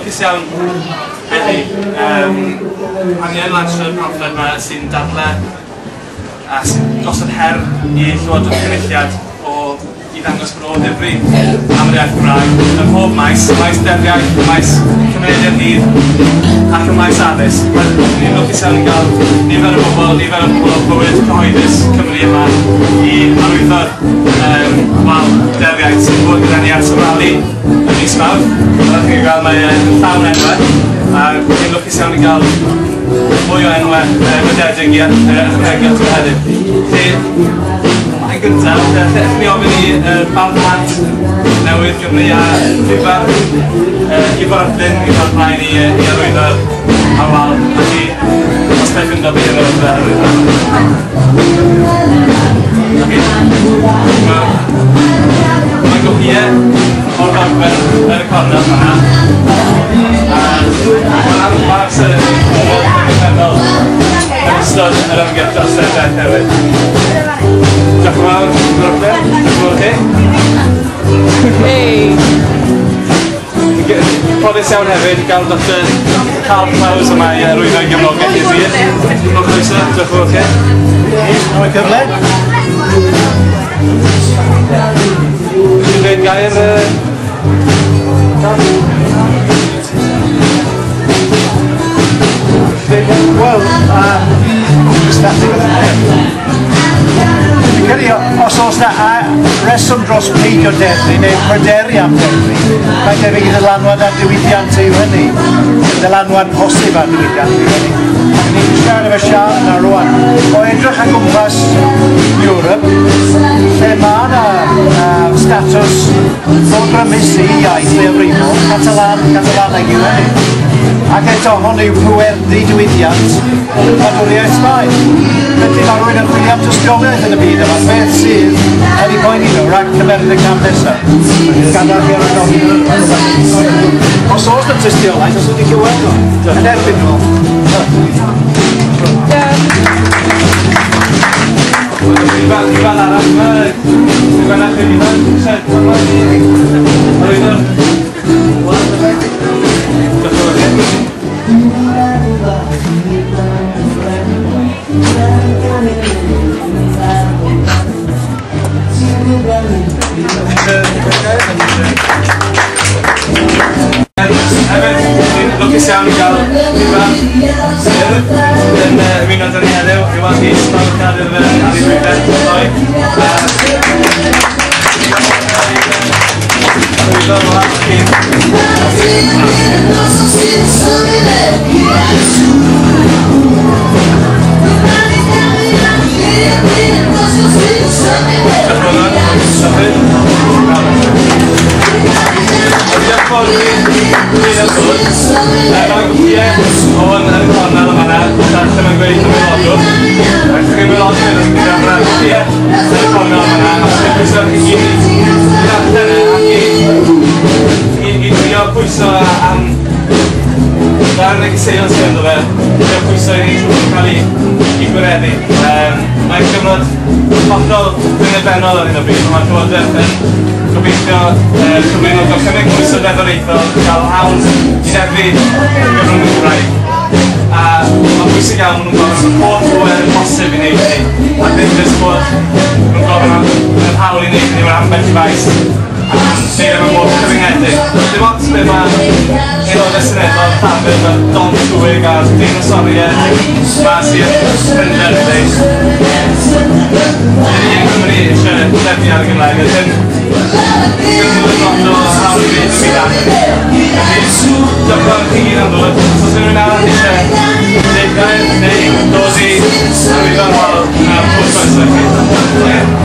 lwcus iawn heddi. A ni yn lansio'r pamffled yma sy'n dadle a sy'n gosod her i Llywodraeth Cynulliad o i ddangos bod o ddifri am yr iaith Gymraeg ym mhob maes, maes deddfiaeth, maes cymunedau'r dydd ac ym maes addysg. Ni'n lwcus iawn i gael nifer o bobl, nifer o bobl o bywyd cyhoeddus Cymru yma i arwyddo'r wal deddfiaeth sy'n bod gyda ni ers y rali ym mis Mawrth. Fel chi'n gweld mae e'n llawn enwau a ni'n lwcus iawn i gael mwy o enwau nodedig i ychwanegu ato heddiw. Felly, yn gyntaf, allwn ni ofyn i bardd plant newydd Gymru a Ifor, Ifor ap Glyn i ddod mlaen i arwyddo'r ar wal. Felly, os da i ffindo fi ar yr arwyddo. Mae'n gopïau o'r ddogfen yn y cornel fan'na. A mae'n amser yn yn ystod yr ymgyrch dros deddf hefyd. Diolch yn fawr, Robert. Diolch yn fawr chi. Hey! Ffodus iawn hefyd i gael Dr Carl Clowes yma i arwyddo i gefnogaeth i'r dydd. Diolch croeso, diolch yn fawr chi. Am y cyfle. Ti'n dweud gair, Carl? Wel, static oedd yna. Fi'n credu os oes na reswm dros peidio deddfu neu pryderu am deddfu, mae'n debyg i ddylanwad ar diwydiant yw hynny. Dylanwad posib ar diwydiant yw hynny. Ac ni'n siarad efo Siân yna rwan. O edrych ar gwmpas Europe, lle mae yna statws mor grymus i iaith leiafrifol, Catalan, Catalaneg yw hynny. Ac eto hwn yw pwerdy diwydiant gwladwriaeth Sbaen. Felly mae rhywun yn chwilio am tystiolaeth yn y byd yma, beth sydd yn ei poeni nhw rhag cymeryd y cam nesaf. Gadael chi ar y gofyn. Os oes na tystiolaeth, os ydych chi weld nhw, yn erbyn nhw. Ifan arall yma, Ifan arall Ifan, eisiau dod i arwyddo'r wal. Diolch yn fawr chi. Hefyd, ni'n lwcus iawn i gael Ifan yn ymuno â ni heddiw. Iwan Rhys, mae'n cael yr ar ei llwybr ddoe. Llwyddo fel chi. Diolch yn fawr. Diolch yn fawr i chi am ddod. Mae'n gopïau o hwn yn y cornel yma na, lle mae'n gweud ymaelodwch. Os chi'n ymaelodi yn ysgrifennu mae'n gopïau yn y cornel yma na, os chi'n pwyso chi gyd i ddarllen e ac i drio pwyso am dar negeseuon sydd ynddo fe, drio pwyso i ni cael ei gwireddu. Mae'n gyfnod hollol dyngedfennol ar hyn o bryd, mae'r Llywodraeth yn gobeithio cyflwyno gorchymyn pwyso deddfwriaethol i gael hawl i ddeddfu gyfrwng y Gymraeg. A mae'n bwysig iawn maen nhw'n gofyn am yr holl bwer posib i wneud hynny, a ddim jyst bod nhw'n gofyn am yr hawl i wneud hynny mewn ambell i faes ac yn neud e mewn modd cyfyngedig. Dim ots be mae aelodau seneddol Llafur fel Don Twyg a'r deinosoriaid mas i'r Llundain yn dweud. Dyn ni yng Nghymru eisiau deddfu ar y Gymraeg a ddim lot o hawl i wneud dim byd am hynny. Felly, diolch yn fawr i chi gyd am ddod. Os oes unrhyw un arall eisiau dweud gair neu dod i arwyddo'r wal, pob croeso i chi.